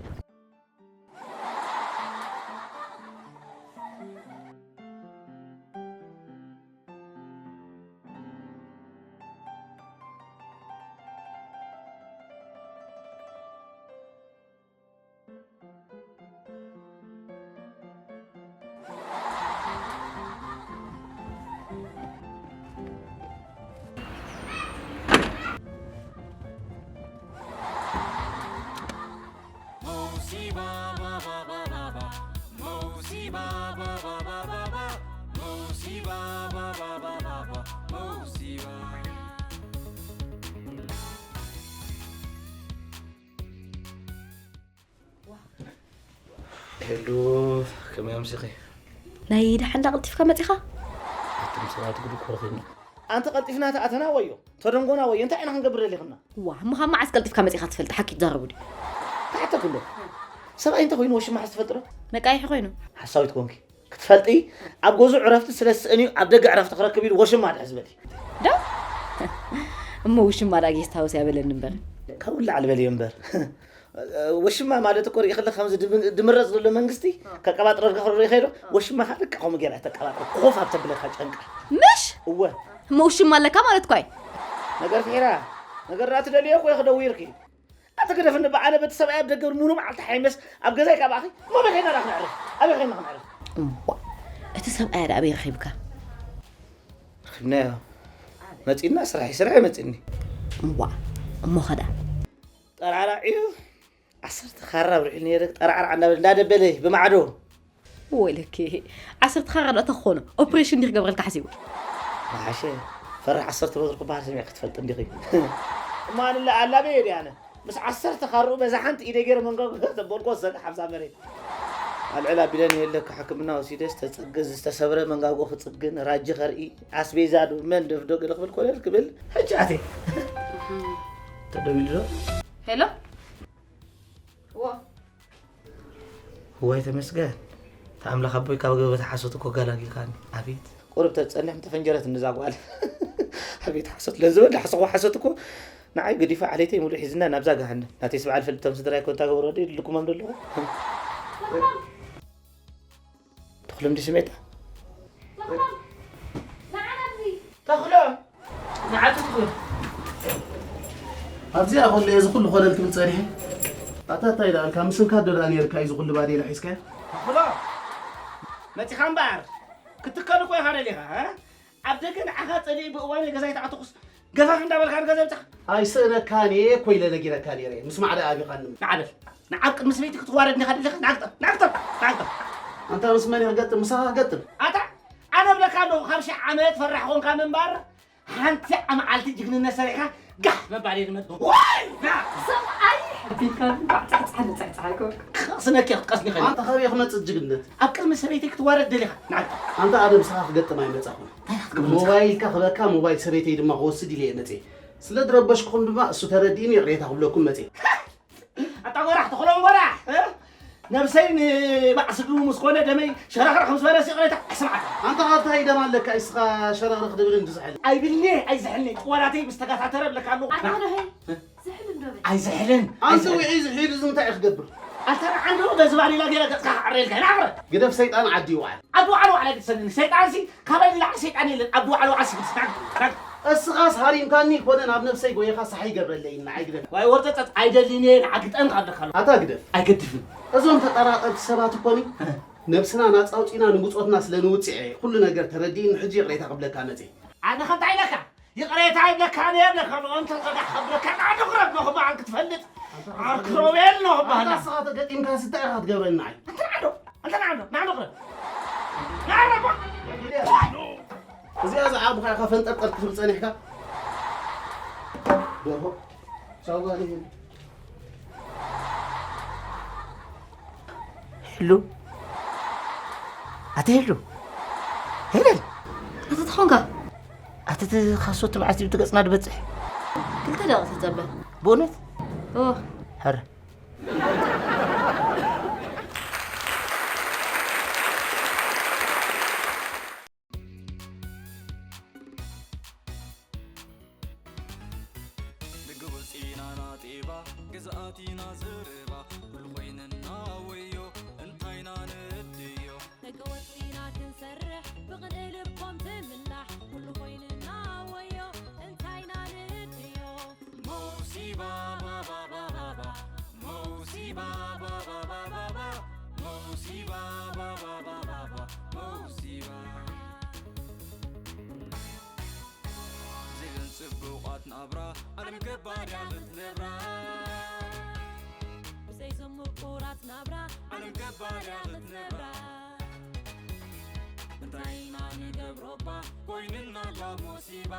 ሄሉ፣ ከመይ ኣምሲኺ? ናይ ደሓን ዳ ቀልጢፍካ መጺኻ? ኣቱም ሰባት ጉድ እኮ ረኺብና። ኣንተ ቀልጢፍና ተኣተና ወዮ፣ ተደንጎና ወዮ፣ እንታይ ኢና ክንገብር ደሊኽና? ዋ፣ እሞ ካብ መዓስ ቀልጢፍካ መጺኻ ትፈልጥ? ሓቂ ትዛረቡ ድዩ? ክሓተኩ እንዶ። ሰብኣይ እንተ ኮይኑ ወሽማ ሓዝ ትፈልጥ ዶ? መቃይሒ ኮይኑ። ሓሳዊት ኮንኪ። ክትፈልጢ፣ ኣብ ገዝኡ ዕረፍቲ ስለ ዝስእን እዩ፣ ኣብ ደገ ዕረፍቲ ክረክብ ኢሉ ወሽማ ድሕዝ በሊ። ዶ? እሞ ውሽማ ደኣ ጌስት ሃውስ ያበለኒ እምበር። ካብኡ ንላዕሊ በልዮ እምበር። ወሽማ ማለት እኮ ሪኢ ከለኻ ከምዚ ድም-፣ ድምረጽ ዘሎ መንግስቲ ከቀባጥረልካ ከሎ ሪኢኻ ዶ? ወሽማኻ ልክዕ ከምኡ ጌራ ተቀባጥረ፣ ኮፍ ኣብ ተብለካ ጨንቃ። ምሽ? እወ። እሞ ውሽማ ኣለካ ማለት እኮ እዩ። ነገር ፍሒራ። ነገር ደኣ ትደልዮ እኮ ኢኺ ደዊርኪ። ኣቲ ግደፍኒ፣ ብኣነ በቲ ሰብኣይ ኣብ ደገ ሙሉ መዓልቲ ሓይመስ ኣብ ገዛይ ካብ ኣኺ፣ እሞ ኣበይ ኸይድና ደኣ ክነዕርፍ? ኣበይ ኸይድና ክነዕርፍ? እምቧ፣ እቲ ሰብኣይ ደኣ ኣበይ ረኺብካ? ረኺብናዮ። መጺእና ስራሕ፣ ስራሕ መጺእኒ። እምቧ፣ እሞ ኸዳ? ጠራራዕ እዩ። ዓሰርተ ካራ ኣብሪሑ ነይረ፣ ጠራዕራዕ እናበለ፣ እንዳደበለ ብማዕዶ። ወይለኪ፣ ዓሰርተ ካራ ደኣ ተኾነ፣ ኦፕሬሽን ድዩ ክገብረልካ ሓሲቡ? መሓሸ፣ ፈራሕ ዓሰርተ ሜትር ክበሃል ሰሚዕኪ ትፈልጢ እንዲኺ? እሞ ኣነ ኣላበየ ድየ ኣነ? ምስ ዓሰርተ ካርኡ በዛ ሓንቲ ኢደይ ገይረ መንጋጉ ተበልኮ ዝሰግእ ሓምሳ መሬት። ኣልዕል ኣቢለ ንየለካ ሕክምና ወሲደ ዝተጸገ ዝተሰብረ መንጋጎ ክጽግን ራጂ ከርኢ ኣስቤዛ ዶ መን ደፍዶ ገለ ክብል ኮለል ክብል ሕጂ ኣትየ። ተደዊሉ ዶ? ሄሎ? እዎ። እዋይ ተመስገን። ተኣምላኽ ኣቦይ ካብ ገበታ ሓሶት እኮ ገላጊልካኒ። ኣቤት። ቁሩብ ተጸንሕ ተፈንጀረት እዛ ጓል። ኣቤት ሓሶት ለዝበል ሓሰኹ ሓሶት እኮ ንዓይ ገዲፋ ዓሌተይ ሙሉእ ሒዝና ናብዛ ገሃነም። ናተይስ በዓል ፈልጦም ስድራይ እኮ እንታ ገበሮ ድዩ ልኩሞም ደለኹ። ተኽሎም ድዩ ስሜታ? ተኽሎ! ንዓቱ ትኽእል። ኣብዚኣ ከሎ እየ እዚ ኩሉ ኮለል ክብል ጸኒሐ። ኣታ እንታይ ደኣልካ? ምስንካት ዶ ደኣ ነይርካ እዩ እዚ ኩሉ ባዴላ ሒዝካዮ? ተኽሎ! መጺኻ እምበኣር! ክትከል እኮ ኢኻ ደሊኻ፣ እ? ኣብ ደገ ንዓኻ ጸሊኢ ብእዋን ገዛይ ተኣተኹስ ገፋፍ እንዳበልካ ንገዛ ይብጻሕ። ኣይስእነካን እየ እኮ ኢለ ነጊረካ ነይረ። ምስማዕ ደኣ ኣቢኻኒ። ንዓበል ንዓብ ቅድሚ ሰበይቲ ክትዋረድ እንዲኻ ደለኻ። ናግጠም ናግጠም ናግጠም። ኣንታ ምስ መን እየ ክገጥም? ምሳኻ ክገጥም። ኣታ ኣነ እብለካ ኣለኹ ካብ ሺሕ ዓመት ፈራሕ ኾንካ ምንባር ሓንቲ መዓልቲ ጅግንነት ሰሪሕካ ጋሕ መባል እየ ዝመርጽ። ዋይ! ና! ሰብኣይ! ኣቢልካ እንኳዕ ጻሕጻሕ ንጻሕጻሕ ኣይኮንኩ። ክቕስነኪ ክትቀስኒ ኸይኑ። ኣንታ ካበይ ክመጽእ ጅግንነት? ኣብ ቅድሚ ሰበይተይ ክትዋረድ ደሊኻ? ንዓል። ኣንታ ኣነ ምሳኻ ክገጥም ኣይመጻኹን። እንታይ ክትገብር መጻኻ? ሞባይልካ ክበካ፣ ሞባይል ሰበይተይ ድማ ክወስድ ኢለ እየ መጽየ። ስለ ዝረበሽኩኹም ድማ እሱ ተረዲእኒ ይቕሬታ ክብለኩም መጽየ። ኣታ ጎራሕ፣ ተኽሎም ጎራሕ፣ እ? ነብሰይ ንባዕሲ ድሙ ምስ ኮነ ደመይ ሸረኽረኽ ምስ በለስ ይቕሬታ ኣይስምዓካ። ኣንታ ካብ ታይ ደም ኣለካ? እስኻ ሸረኽረኽ ድብል እንድዝሕል። ኣይብልኒ፣ ኣይዝሕልኒ። ቅዋላተይ ምስ ተጋታተረ እብለካ ኣለኹ። ኣታ ና። ጎራሐይ፣ እ? ዝሕል እንዶ በል። ኣይዝሕልን፣ ኣንተ ኣይዝሕልን። ውዒ ዝሒል እዚ እንታይ እዩ ክገብር? ኣታ ንዓንዱ በዚ ባሪላ ገይረ ገጽካ ክዓረየልካ፣ ና ኣቕረ። ግደፍ ሰይጣን ዓዲ ይውዓል። ኣቦ ዓሎ ዋዕላ ግድሰኒ። ሰይጣንሲ ካባይ ንላዕሊ ሰይጣን የለን። ኣቦ ዓሎ ዋዕላ ስግድ ስታግ፣ ስታግ። እስኻስ ሃሪምካኒ ኮነ ናብ ነብሰይ ጎይኻ ሳሕ ይገብረለይ እና ኣይግደፍ። ዋይ ወርጸጸጽ ኣይደልን እየ፣ ንዓግጠን ካብ ለካሎ። ኣታ ግደፍ። ኣይገድፍን። እዞም ተጠራጠርቲ ሰባት እኮኒ እ። ነብስና ናጻ ኣውጺና ንብጾትና ስለ ንውጽዕ እየ ኩሉ ነገር ተረዲእኒ ሕጂ ይቕሬታ ክብለካ መጽየ። ኣነ ከምታ ኢለካ ይቕሬታ ይብለካ እየ ብለካ ኣሎ። እንተ ጸጋሕ ከብለካ ንዓዱ ክረብ ነው ክበሃል ክትፈልጥ። ኣርክሮቤል ነው ክበሃል። ኣታ ስኻ ተገጢምካ ስታይ ኢኻ ትገብረኒ ንዓይ። ኣንተ ንዓዶ፣ ኣንተ ንዓዶ፣ ንዓዶ ክረብ። ንዓዶ እባ። እዚኣ ዝዓብኻ ኢኻ ፈንጠርጠር ክትብል ጸኒሕካ። ደርሆ። ቻው ጋር ይሄድ። ሄሉ። ኣቲ ሄሉ። ሄለን። ኣቲ ተኾንካ? ኣቲ እቲ ካሶት መዓስ እዩ ገጽና ዝበጽሕ? ክልተ ደቂቕ ተጸበ። ብእውነት? ኦ። ሕረ። ንግብጺ ኢና ናጤባ፣ ግዝኣት ኢና ዘረባ፣ ኩሉ ኮይንና ወዮ፣ እንታይና ንእድዮ። ደቂ ወጺና ክንሰርሕ፣ ብቕንኢ ልቦም ትምላሕ፣ ኩሉ ኮይንና ወዮ፣ እንታይና ንእድዮ። መውሲባ ባባባባባ፣ መውሲባ ባባባባባ፣ መውሲባ ባባባባባ፣ መውሲባ። ብዘይዘን ጽቡቓት ናብራ ዓለም ገባርያ ክትነብራ። ብዘይዘን ምቁራት ናብራ ዓለም ገባርያ ክትነብራ። እንታይ ኢና ንገብሮ እባ ኮይንና ጓ ሞሲባ።